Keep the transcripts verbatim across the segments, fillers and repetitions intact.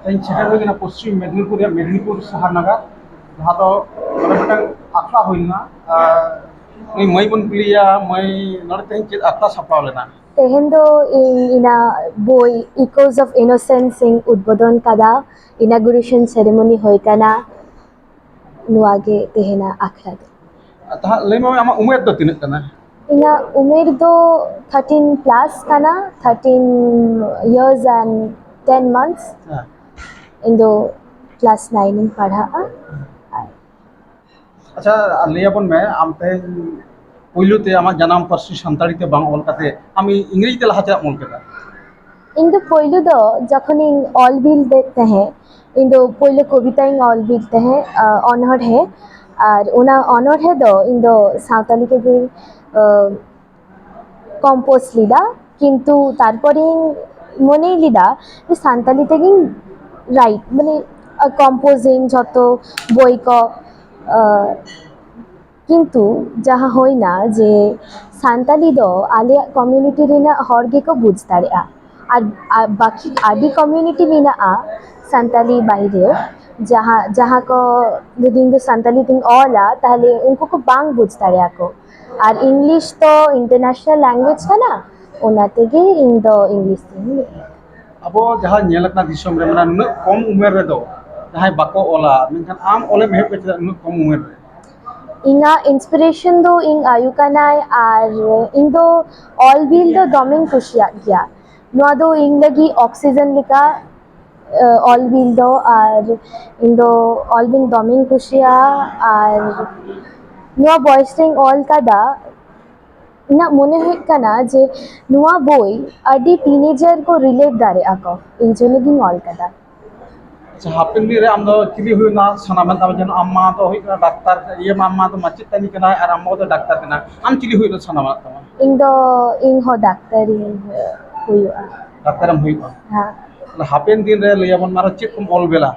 ᱛᱮᱦᱮᱧ ᱥᱮᱴᱮᱨ ᱦᱩᱭ ᱠᱟᱱᱟ ᱯᱚᱥᱪᱤᱢ ᱢᱮᱫᱽᱱᱤᱯᱩᱨ ᱨᱮᱭᱟᱜ ᱢᱮᱫᱽᱱᱤᱯᱩᱨ ᱥᱟᱦᱟᱨ ᱱᱟᱜᱟᱨ, ᱡᱟᱦᱟᱸ ᱫᱚ ᱱᱚᱰᱮ ᱢᱤᱫᱴᱟᱝ ᱟᱠᱷᱲᱟ ᱦᱩᱭ ᱞᱮᱱᱟ᱾ ᱟᱨ ᱩᱱᱤ ᱢᱟᱹᱭ ᱵᱚᱱ ᱠᱩᱞᱤᱭᱟ, ᱢᱟᱹᱭ, ᱱᱚᱰᱮ ᱛᱮᱦᱮᱧ ᱪᱮᱫ ᱟᱠᱷᱲᱟ ᱥᱟᱯᱲᱟᱣ ᱞᱮᱱᱟ? ᱛᱮᱦᱮᱧ ᱫᱚ ᱤᱧ ᱤᱧᱟᱹᱜ ᱵᱳᱭ Echoes of Innocence ᱤᱧ ᱩᱫᱽᱵᱳᱫᱚᱱ ᱠᱟᱫᱟ᱾ Inauguration ceremony ᱦᱩᱭ ᱠᱟᱱᱟ᱾ ᱱᱚᱣᱟ ᱜᱮ ᱛᱮᱦᱮᱧᱟᱜ ᱟᱠᱷᱲᱟ ᱫᱚ᱾ ᱟᱨ ᱛᱟᱦᱞᱮ ᱞᱟᱹᱭ ᱢᱮ, ᱟᱢᱟᱜ ᱩᱢᱮᱨ ᱫᱚ ᱛᱤᱱᱟᱹᱜ ᱠᱟᱱᱟ? ᱤᱧᱟᱹᱜ ᱩᱢᱮᱨ ᱫᱚ thirteen plus ᱠᱟᱱᱟ, thirteen years and ten months᱾ ᱦᱮᱸ᱾ ᱤᱧ ᱫᱚ class nine ᱤᱧ ᱯᱟᱲᱦᱟᱜᱼᱟ᱾ ᱟᱨ ᱟᱪᱪᱷᱟ, ᱞᱟᱹᱭ ᱟᱵᱚᱱ ᱢᱮ, ᱟᱢ ᱛᱮᱦᱮᱧ ᱯᱩᱭᱞᱩ ᱛᱮ ᱟᱢᱟᱜ ᱡᱟᱱᱟᱢ ᱯᱟᱹᱨᱥᱤ ᱥᱟᱱᱛᱟᱲᱤ ᱛᱮ ᱵᱟᱝ ᱚᱞ ᱠᱟᱛᱮ ᱟᱢ ᱤᱝᱨᱮᱡᱤ ᱛᱮ ᱞᱟᱦᱟ ᱪᱮᱫᱟᱜ ᱮᱢ ᱚᱞ ᱠᱮᱫᱟ? ᱤᱧ ᱫᱚ ᱯᱳᱭᱞᱳ ᱫᱚ ᱡᱚᱠᱷᱚᱱᱤᱧ ᱚᱞ ᱵᱤᱞ ᱞᱮᱫ ᱛᱟᱦᱮᱸᱫ, ᱤᱧ ᱫᱚ ᱯᱳᱭᱞᱳ ᱠᱚᱵᱤᱛᱟᱧ ᱚᱞ ᱵᱤᱞ ᱛᱟᱦᱮᱸᱫ, ᱟ, ᱚᱱᱚᱬᱦᱮ᱾ ᱟᱨ ᱚᱱᱟ ᱚᱱᱚᱬᱦᱮ ᱫᱚ ᱤᱧ ᱫᱚ ᱥᱟᱶᱛᱟᱞᱤ ᱛᱮᱜᱮᱧ, ᱟ, compose ᱞᱮᱫᱟ᱾ ᱠᱤᱱᱛᱩ ᱛᱟᱨᱯᱚᱨᱮᱧ ᱢᱚᱱᱮ ᱞᱮᱫᱟ ᱡᱮ ᱥᱟᱱᱛᱟᱞᱤ ᱛᱮᱜᱮᱧ write, ᱢᱟᱱᱮ, ᱟ, composeᱤᱧ ᱡᱷᱚᱛᱚ ᱵᱳᱭ ᱠᱚ, ᱟ, ᱠᱤᱱᱛᱩ ᱡᱟᱦᱟᱸ ᱦᱩᱭᱱᱟ ᱡᱮ ᱥᱟᱱᱛᱟᱞᱤ ᱫᱚ ᱟᱞᱮᱭᱟᱜ community ᱨᱮᱱᱟᱜ ᱦᱚᱲ ᱜᱮᱠᱚ ᱵᱩᱡᱽ ᱫᱟᱲᱮᱭᱟᱜᱼᱟ᱾ ᱟᱨ, ᱟᱨ ᱵᱟᱠᱤ ᱟᱹᱰᱤ community ᱢᱮᱱᱟᱜᱼᱟ ᱥᱟᱱᱛᱟᱞᱤ ᱵᱟᱭᱨᱮ, ᱡᱟᱦᱟᱸ, ᱡᱟᱦᱟᱸ ᱠᱚ ᱡᱩᱫᱤ ᱤᱧ ᱫᱚ ᱥᱟᱱᱛᱟᱞᱤ ᱛᱤᱧ ᱚᱞᱟ, ᱛᱟᱦᱞᱮ ᱩᱱᱠᱩ ᱠᱚ ᱵᱟᱝ ᱵᱩᱡᱽ ᱫᱟᱲᱮᱭᱟᱜᱼᱟ ᱠᱚ᱾ ᱟᱨ English ᱛᱚ international language ᱠᱟᱱᱟ, ᱚᱱᱟ ᱛᱮᱜᱮ ᱤᱧ ᱫᱚ English ᱛᱤᱧ ᱞᱟᱹᱭᱟ᱾ ᱟᱵᱚ ᱡᱟᱦᱟᱸ ᱧᱮᱞ ᱟᱠᱟᱱᱟ ᱫᱤᱥᱚᱢ ᱨᱮ, ᱢᱟᱱᱮ, ᱱᱩᱱᱟᱹᱜ ᱠᱚᱢ ᱩᱢᱮᱨ ᱨᱮᱫᱚ ᱡᱟᱦᱟᱸᱭ ᱵᱟᱠᱚ ᱚᱞᱟ, ᱢᱮᱱᱠᱷᱟᱱ ᱟᱢ ᱚᱞᱮᱢ ᱮᱦᱚᱵ ᱠᱮᱫᱟ ᱪᱮᱫᱟᱜ ᱱᱩᱱᱟᱹᱜ ᱠᱚᱢ ᱩᱢᱮᱨ ᱨᱮ? ᱤᱧᱟᱹᱜ inspiration ᱫᱚ ᱤᱧ ᱟᱭᱳ ᱠᱟᱱᱟᱭ, ᱟᱨ ᱤᱧ ᱫᱚ ᱚᱞ ᱵᱤᱞ ᱫᱚ ᱫᱚᱢᱮᱧ ᱠᱩᱥᱤᱭᱟᱜ ᱜᱮᱭᱟ᱾ ᱱᱚᱣᱟ ᱫᱚ ᱤᱧ ᱞᱟᱹᱜᱤᱫ oxygen ᱞᱮᱠᱟ, ᱚᱞ ᱵᱤᱞ ᱫᱚ᱾ ᱟᱨ ᱤᱧ ᱫᱚ ᱚᱞ ᱵᱤᱞ ᱫᱚᱢᱮᱧ ᱠᱩᱥᱤᱭᱟᱜᱼᱟ᱾ ᱟᱨ ᱱᱚᱣᱟ ᱵᱚᱭᱮᱥ ᱨᱮᱧ ᱚᱞ ᱠᱟᱫᱟ᱾ ᱤᱧᱟᱹᱜ ᱢᱚᱱᱮ ᱦᱩᱭᱩᱜ ᱠᱟᱱᱟ ᱡᱮ ᱱᱚᱣᱟ ᱵᱳᱭ ᱟᱹᱰᱤ teenager ᱠᱚ relate ᱫᱟᱲᱮᱭᱟᱜᱼᱟ ᱠᱚ, ᱮᱭ ᱡᱚᱱᱱᱚ ᱜᱤᱧ ᱚᱞ ᱠᱟᱫᱟ᱾ ᱟᱪᱪᱷᱟ, ᱦᱟᱯᱮᱱ ᱫᱤᱱ ᱨᱮ ᱟᱢ ᱫᱚ ᱪᱤᱞᱤ ᱦᱩᱭᱩᱜ ᱨᱮᱱᱟᱜ ᱥᱟᱱᱟ ᱢᱮᱱᱟᱜ ᱛᱟᱢᱟ? ᱡᱮᱢᱚᱱ ᱟᱢ ᱢᱟ ᱫᱚ ᱦᱩᱭᱩᱜ ᱠᱟᱱᱟ ᱰᱟᱠᱛᱟᱨ, ᱤᱭᱟᱹ, ᱟᱢ ᱢᱟ ᱫᱚ ᱢᱟᱪᱮᱛᱟᱹᱱᱤ ᱠᱟᱱᱟᱭ ᱟᱨ ᱟᱢ ᱵᱟᱵᱟ ᱫᱚ ᱰᱟᱠᱛᱟᱨ ᱠᱟᱱᱟ, ᱟᱢ ᱪᱤᱞᱤ ᱦᱩᱭᱩᱜ ᱨᱮᱱᱟᱜ ᱥᱟᱱᱟ ᱢᱮᱱᱟᱜ ᱛᱟᱢᱟ? ᱤᱧ ᱫᱚ, ᱤᱧ ᱦᱚᱸ ᱰᱟᱠᱛᱟᱨᱤᱧ ᱦᱩᱭᱩᱜᱼᱟ᱾ ᱰᱟᱠᱛᱟᱨᱮᱢ ᱦᱩᱭᱩᱜᱼᱟ? ᱦᱮᱸ᱾ ᱛᱟᱦᱞᱮ ᱦᱟᱯᱮᱱ ᱫᱤᱱ ᱨᱮ ᱞᱟᱹᱭ ᱟᱵᱚᱱ ᱢᱮ, ᱟᱨᱚ ᱪᱮᱫ ᱠᱚᱢ ᱚᱞ ᱵᱮᱞᱟ?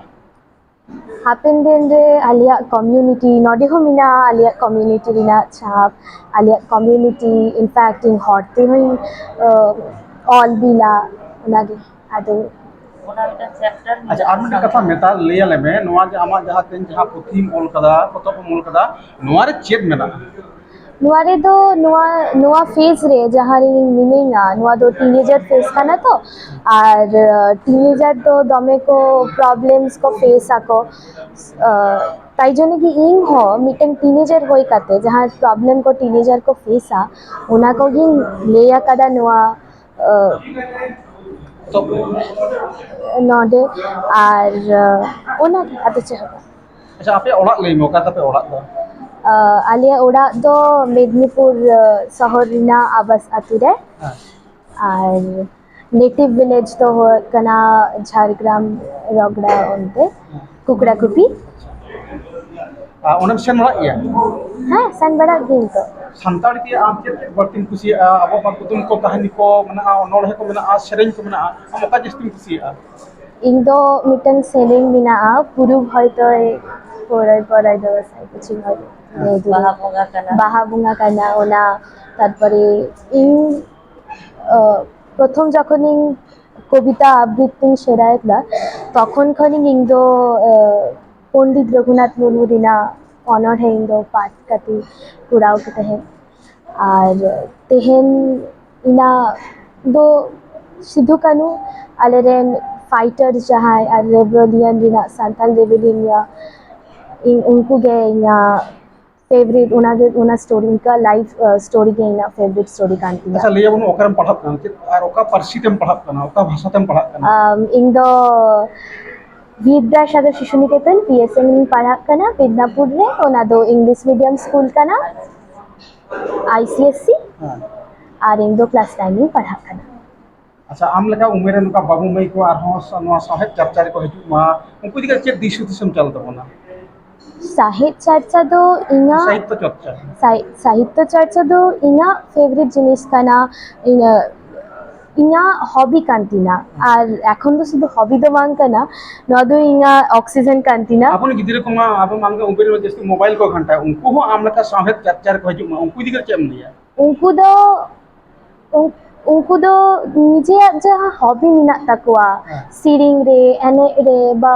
ᱦᱟᱯᱮᱱ ᱫᱤᱱ ᱨᱮ ᱟᱞᱮᱭᱟᱜ community ᱱᱚᱰᱮ ᱦᱚᱸ ᱢᱮᱱᱟᱜᱼᱟ, ᱟᱞᱮᱭᱟᱜ community ᱨᱮᱱᱟᱜ ᱪᱷᱟᱯ, ᱟᱞᱮᱭᱟᱜ community, in fact, ᱤᱧ ᱦᱚᱲ ᱛᱮᱦᱚᱸᱧ, ᱚ, ᱚᱞ ᱵᱤᱞᱟ, ᱚᱱᱟᱜᱮ᱾ ᱟᱫᱚ ᱚᱱᱟ ᱢᱤᱫᱴᱟᱝ ᱪᱮᱯᱴᱟᱨ ᱟᱪᱪᱷᱟ, ᱟᱨ ᱢᱤᱫᱴᱟᱝ ᱠᱟᱛᱷᱟ ᱢᱮᱛᱟ ᱞᱟᱹᱭ ᱟᱞᱮ ᱢᱮ, ᱱᱚᱣᱟ ᱡᱮ ᱟᱢᱟᱜ ᱡᱟᱦᱟᱸ ᱛᱮᱦᱮᱧ ᱡᱟᱦᱟᱸ ᱯᱩᱛᱷᱤᱢ ᱚᱞ ᱠᱟᱫᱟ, ᱯᱚᱛᱚᱵ ᱮᱢ ᱚᱞ ᱠᱟᱫᱟ, ᱱᱚᱣᱟ ᱨᱮ ᱪᱮᱫ ᱢᱮᱱᱟᱜᱼᱟ? ᱱᱚᱣᱟ ᱨᱮᱫᱚ ᱱᱚᱣᱟ ᱱᱚᱣᱟ ᱯᱷᱮᱡᱽ ᱨᱮ ᱡᱟᱦᱟᱸ ᱨᱮ ᱤᱧ ᱢᱤᱱᱟᱹᱧᱟ, ᱱᱚᱣᱟ ᱫᱚ ᱴᱤᱱᱮᱡᱟᱨ ᱯᱷᱮᱡᱽ ᱠᱟᱱᱟ ᱛᱚ᱾ ᱟᱨ ᱴᱤᱱᱮᱡᱟᱨ ᱫᱚ ᱫᱚᱢᱮ ᱠᱚ ᱯᱨᱚᱵᱞᱮᱢᱥ ᱠᱚ ᱯᱷᱮᱥ ᱟᱠᱚ᱾ ᱟᱸ, ᱛᱟᱭ ᱡᱚᱱᱱᱮ ᱜᱮ ᱤᱧ ᱦᱚᱸ ᱢᱤᱫᱴᱮᱱ ᱴᱤᱱᱮᱡᱟᱨ ᱦᱩᱭ ᱠᱟᱛᱮ ᱡᱟᱦᱟᱸ ᱯᱨᱚᱵᱞᱮᱢ ᱠᱚ ᱴᱤᱱᱮᱡᱟᱨ ᱠᱚ ᱯᱷᱮᱥᱟ, ᱚᱱᱟ ᱠᱚᱜᱮᱧ ᱞᱟᱹᱭ ᱟᱠᱟᱫᱟ ᱱᱚᱣᱟ, ᱟᱸ, ᱱᱚᱰᱮ᱾ ᱟᱨ, ᱟᱸ, ᱚᱱᱟᱜᱮ, ᱟᱫᱚ ᱪᱮᱫ ᱦᱚᱸ ᱵᱟᱝ᱾ ᱟᱪᱪᱷᱟ, ᱟᱯᱮᱭᱟᱜ ᱚᱲᱟᱜ ᱞᱟᱹᱭ ᱢᱮ, ᱚᱠᱟ ᱛᱟᱯᱮ ᱚᱲᱟᱜ ᱫᱚ? ᱟᱸ, ᱟᱞᱮᱭᱟᱜ ᱚᱲᱟᱜ ᱫᱚ ᱢᱮᱫᱽᱱᱤᱯᱩᱨ, ᱟᱸ, ᱥᱚᱦᱚᱨ ᱨᱮᱱᱟᱜ ᱟᱵᱟᱥ ᱟᱛᱳ ᱨᱮ᱾ ᱦᱮᱸ᱾ ᱟᱨ ᱱᱮᱴᱤᱵᱷ ᱵᱷᱤᱞᱮᱡᱽ ᱫᱚ ᱦᱩᱭᱩᱜ ᱠᱟᱱᱟ ᱡᱷᱟᱲᱜᱨᱟᱢ ᱨᱚᱜᱽᱲᱟ ᱚᱱᱛᱮ, ᱦᱮᱸ᱾ ᱠᱩᱠᱲᱟ ᱠᱩᱯᱤ᱾ ᱟᱨ ᱚᱸᱰᱮᱢ ᱥᱮᱱ ᱵᱟᱲᱟᱜ ᱜᱮᱭᱟ? ᱦᱮᱸ, ᱥᱮᱱ ᱵᱟᱲᱟᱜ ᱜᱤᱭᱟᱹᱧ ᱛᱚ᱾ ᱥᱟᱱᱛᱟᱲᱤ ᱛᱮ ᱟᱢ ᱪᱮᱫ ᱪᱮᱫ ᱵᱟᱹᱲᱛᱤᱢ ᱠᱩᱥᱤᱭᱟᱜᱼᱟ? ᱟᱵᱚᱣᱟᱜ ᱢᱟ ᱠᱩᱫᱩᱢ ᱠᱚ, ᱠᱟᱹᱦᱱᱤ ᱠᱚ ᱢᱮᱱᱟᱜᱼᱟ, ᱚᱱᱚᱬᱦᱮ ᱠᱚ ᱢᱮᱱᱟᱜᱼᱟ, ᱥᱮᱨᱮᱧ ᱠᱚ ᱢᱮᱱᱟᱜᱼᱟ, ᱟᱢ ᱚᱠᱟ ᱡᱟᱹᱥᱛᱤᱢ ᱠᱩᱥᱤᱭᱟᱜᱼᱟ? ᱤᱧ ᱫᱚ ᱢᱤᱫᱴᱟᱝ ᱥᱮᱨᱮᱧ ᱢᱮᱱᱟᱜᱼᱟ, ᱯᱩᱨᱩᱵ ᱦᱚᱭᱛᱳᱭ ᱯᱚᱨᱚᱭ ᱯᱚᱨᱚᱭ ᱫᱚ ᱥᱟᱭ ᱠᱤᱪᱷᱩ ᱦᱚᱭ᱾ ᱦᱮᱸ᱾ ᱵᱟᱦᱟ ᱵᱚᱸᱜᱟ ᱠᱟᱱᱟ᱾ ᱵᱟᱦᱟ ᱵᱚᱸᱜᱟ ᱠᱟᱱᱟ, ᱚᱱᱟ᱾ ᱛᱟᱨᱯᱚᱨᱮ ᱤᱧ, ᱟᱸ, ᱯᱨᱚᱛᱷᱚᱢ ᱡᱚᱠᱷᱚᱱᱤᱧ ᱠᱚᱵᱤᱛᱟ ᱟᱵᱨᱤᱛᱤᱧ ᱥᱮᱬᱟᱭᱮᱫᱟ, ᱛᱚᱠᱷᱚᱱ ᱠᱷᱚᱱᱤᱧ ᱤᱧ ᱫᱚ, ᱟᱸ, ᱯᱚᱱᱰᱤᱛ ᱨᱚᱜᱷᱩᱱᱟᱛᱷ ᱢᱩᱨᱢᱩ ᱨᱮᱱᱟᱜ ᱚᱱᱚᱬᱦᱮ ᱤᱧ ᱫᱚ ᱯᱟᱴᱷ ᱠᱟᱛᱮ ᱠᱚᱨᱟᱣ ᱠᱮᱫ ᱛᱟᱦᱮᱸᱫ᱾ ᱟᱨ ᱛᱮᱦᱮᱧ ᱤᱧᱟᱹᱜ ᱫᱚ ᱥᱤᱫᱷᱩ ᱠᱟᱹᱱᱩ, ᱟᱞᱮᱨᱮᱱ ᱯᱷᱟᱭᱴᱟᱨ ᱡᱟᱦᱟᱸᱭ, ᱟᱨ ᱨᱮᱵᱮᱞᱤᱭᱟᱱ ᱨᱮᱱᱟᱜ, ᱥᱟᱱᱛᱟᱞ ᱨᱮᱵᱮᱞᱤᱭᱟᱱ ᱨᱮᱱᱟᱜ, ᱤᱧ ᱩᱱᱠᱩ ᱜᱮ ᱤᱧᱟᱹᱜ ᱯᱷᱮᱵᱟᱨᱤᱴ, ᱚᱱᱟ ᱜᱮ, ᱚᱱᱟ ᱥᱴᱳᱨᱤ, ᱤᱱᱠᱟ ᱞᱟᱭᱤᱯᱷ, ᱟᱸ, ᱥᱴᱳᱨᱤ ᱜᱮ ᱤᱧᱟᱹᱜ ᱯᱷᱮᱵᱟᱨᱤᱴ ᱥᱴᱳᱨᱤ ᱠᱟᱱ ᱛᱤᱧᱟ᱾ ᱟᱪᱪᱷᱟ, ᱞᱟᱹᱭ ᱟᱵᱚᱱ ᱚᱠᱟᱨᱮᱢ ᱯᱟᱲᱦᱟᱜ ᱠᱟᱱᱟ, ᱪᱮᱫ ᱟᱨ ᱚᱠᱟ ᱯᱟᱹᱨᱥᱤ ᱛᱮᱢ ᱯᱟᱲᱦᱟᱜ ᱠᱟᱱᱟ, ᱚᱠᱟ ᱵᱷᱟᱥᱟ ᱛᱮᱢ ᱯᱟᱲᱦᱟᱜ ᱠᱟᱱᱟ? ᱟᱢ, ᱤᱧ ᱫᱚ ᱵᱤᱫᱽᱫᱟᱥᱟᱜᱚᱨ ᱥᱤᱥᱩ ᱱᱤᱠᱮᱛᱚᱱ, ᱯᱤ ᱮᱥ ᱮᱢ, ᱤᱧ ᱯᱟᱲᱦᱟᱜ ᱠᱟᱱᱟ ᱢᱮᱫᱽᱱᱟᱯᱩᱨ ᱨᱮ, ᱚᱱᱟ ᱫᱚ ᱤᱝᱞᱤᱥ ᱢᱤᱰᱤᱭᱟᱢ ᱥᱠᱩᱞ ᱠᱟᱱᱟ, ᱟᱭ ᱥᱤ ᱮᱥ ᱥᱤ᱾ ᱦᱮᱸ᱾ ᱟᱨ ᱤᱧ ᱫᱚ ᱠᱞᱟᱥ ᱱᱟᱭᱤᱱ ᱤᱧ ᱯᱟᱲᱦᱟᱜ ᱠᱟᱱᱟ᱾ ᱟᱪᱪᱷᱟ, ᱟᱢ ᱞᱮᱠᱟ ᱩᱢᱮᱨ ᱨᱮ ᱱᱚᱝᱠᱟ ᱵᱟᱹᱵᱩ ᱢᱟᱹᱭ ᱠᱚ ᱟᱨᱦᱚᱸ ᱥᱟ-, ᱱᱚᱣᱟ ᱥᱟᱶᱦᱮᱫ ᱪᱟᱨᱪᱟ ᱨᱮᱠᱚ ᱦᱤᱡᱩᱜ ᱢᱟ, ᱩᱱᱠᱩ ᱤᱫᱤ ᱠᱟᱛᱮ ᱪᱮᱫ ᱫᱤᱥ ᱦᱩᱫᱤᱥ ᱮᱢ ᱪᱟᱞ ᱛᱟᱵᱚᱱᱟ? ᱥᱟᱶᱦᱮᱫ ᱪᱟᱨᱪᱟ ᱫᱚ ᱤᱧᱟᱹᱜ ᱥᱟᱦᱤᱛᱛᱚ ᱪᱚᱨᱪᱟ᱾ ᱥᱟᱦᱤ-, ᱥᱟᱦᱤᱛᱛᱚ ᱪᱟᱨᱪᱟ ᱫᱚ ᱤᱧᱟᱹᱜ ᱯᱷᱮᱵᱟᱨᱤᱴ ᱡᱤᱱᱤᱥ ᱠᱟᱱᱟ, ᱤᱧᱟᱹᱜ, ᱤᱧᱟᱹᱜ ᱦᱚᱵᱤ ᱠᱟᱱ ᱛᱤᱧᱟ᱾ ᱟᱨ ᱮᱠᱷᱚᱱ ᱫᱚ ᱥᱩᱫᱷᱩ ᱦᱚᱵᱤ ᱫᱚ ᱵᱟᱝ ᱠᱟᱱᱟ, ᱱᱚᱣᱟ ᱫᱚ ᱤᱧᱟᱹᱜ ᱚᱠᱥᱤᱡᱮᱱ ᱠᱟᱱ ᱛᱤᱧᱟ᱾ ᱟᱵᱚ ᱨᱮᱱ ᱜᱤᱫᱽᱨᱟᱹ ᱠᱚᱢᱟ ᱟᱵᱚ ᱢᱟᱱᱮ ᱩᱢᱮᱨ ᱨᱮ ᱡᱟᱹᱥᱛᱤ ᱢᱳᱵᱟᱭᱤᱞ ᱠᱚ ᱜᱷᱟᱱᱴᱟᱭᱟ, ᱩᱱᱠᱩ ᱦᱚᱸ ᱟᱢ ᱞᱮᱠᱟ ᱥᱟᱶᱦᱮᱫ ᱪᱟᱨᱪᱟ ᱨᱮᱠᱚ ᱦᱤᱡᱩᱜ ᱢᱟ, ᱩᱱᱠᱩ ᱤᱫᱤ ᱠᱟᱛᱮ ᱪᱮᱫ ᱮᱢ ᱞᱟᱹᱭᱟ? ᱩᱱᱠᱩ ᱫᱚ, ᱩᱱ-, ᱩᱱᱠᱩ ᱫᱚ ᱱᱤᱡᱮᱭᱟᱜ ᱡᱟᱦᱟᱸ ᱦᱚᱵᱤ ᱢᱮᱱᱟᱜ ᱛᱟᱠᱚᱣᱟ, ᱦᱮᱸ᱾ ᱥᱮᱨᱮᱧ ᱨᱮ, ᱮᱱᱮᱡ ᱨᱮ, ᱵᱟ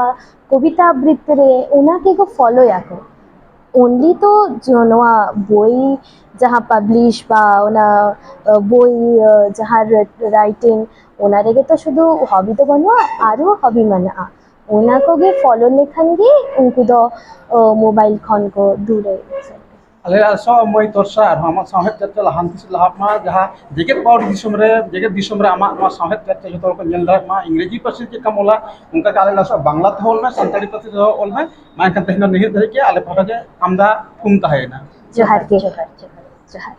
ᱠᱚᱵᱤᱛᱟ ᱟᱵᱨᱤᱛᱛᱤ ᱨᱮ, ᱚᱱᱟ ᱜᱮᱠᱚ ᱯᱷᱚᱞᱳᱭᱟᱠᱚ᱾ ᱚᱱᱞᱤ ᱛᱚ ᱡᱚ-, ᱱᱚᱣᱟ ᱵᱳᱭ ᱡᱟᱦᱟᱸ ᱯᱟᱵᱽᱞᱤᱥ ᱵᱟ ᱚᱱᱟ, ᱟ, ᱵᱳᱭ, ᱟ, ᱡᱟᱦᱟᱸ ᱨᱟᱭᱴᱤᱝ, ᱚᱱᱟ ᱨᱮᱜᱮ ᱛᱚ ᱥᱩᱫᱷᱩ ᱦᱚᱵᱤ ᱫᱚ ᱵᱟᱹᱱᱩᱜᱼᱟ, ᱟᱨᱚ ᱦᱚᱵᱤ ᱢᱮᱱᱟᱜᱼᱟ᱾ ᱚᱱᱟ ᱠᱚᱜᱮ ᱯᱷᱚᱞᱳ ᱞᱮᱠᱷᱟᱱ ᱜᱮ ᱩᱱᱠᱩ ᱫᱚ, ᱟ, ᱢᱳᱵᱟᱭᱤᱞ ᱠᱷᱚᱱ ᱠᱚ ᱫᱩᱨᱮ᱾ ᱟᱞᱮ ᱟᱥᱚᱜᱼᱟ ᱢᱟᱹᱭ ᱛᱚᱨᱥᱟ ᱟᱨᱦᱚᱸ ᱟᱢᱟᱜ ᱥᱟᱶᱦᱮᱫ ᱪᱟᱨᱪᱟ ᱞᱟᱦᱟᱱᱛᱤ ᱥᱮᱫ ᱞᱟᱦᱟᱜ ᱢᱟ, ᱡᱟᱦᱟᱸ ᱡᱮᱜᱮᱛ ᱯᱟᱣᱨᱤ ᱫᱤᱥᱚᱢ ᱨᱮ, ᱡᱮᱜᱮᱛ ᱫᱤᱥᱚᱢ ᱨᱮ ᱟᱢᱟᱜ ᱱᱚᱣᱟ ᱥᱟᱶᱦᱮᱫ ᱪᱟᱨᱪᱟ ᱡᱚᱛᱚ ᱦᱚᱲ ᱠᱚ ᱧᱮᱞ ᱫᱟᱲᱮᱭᱟᱜ ᱢᱟ᱾ ᱤᱝᱨᱮᱡᱤ ᱯᱟᱹᱨᱥᱤ ᱪᱮᱫ ᱞᱮᱠᱟᱢ ᱚᱞᱟ, ᱚᱱᱠᱟ ᱜᱮ ᱟᱞᱮ ᱟᱥᱚᱜᱼᱟ ᱵᱟᱝᱞᱟ ᱛᱮᱦᱚᱸ ᱚᱞ ᱢᱮ, ᱥᱟᱱᱛᱟᱲᱤ ᱯᱟᱹᱨᱥᱤ ᱛᱮᱦᱚᱸ ᱚᱞ ᱢᱮ᱾ ᱢᱟ ᱮᱱᱠᱷᱟᱱ ᱛᱮᱦᱮᱧ ᱫᱚ ᱱᱤᱦᱟᱹᱛ ᱫᱷᱟᱹᱨᱤᱡ ᱜᱮ ᱟᱞᱮ ᱯᱟᱦᱴᱟ ᱜᱮ ᱟᱢᱫᱟ ᱛᱷᱩᱢ ᱛᱟᱦᱮᱸᱭᱮᱱᱟ᱾ ᱡᱚᱦᱟᱨ ᱜᱮ᱾ ᱡᱚᱦᱟᱨ, ᱡᱚᱦᱟᱨ, ᱡᱚᱦᱟᱨ᱾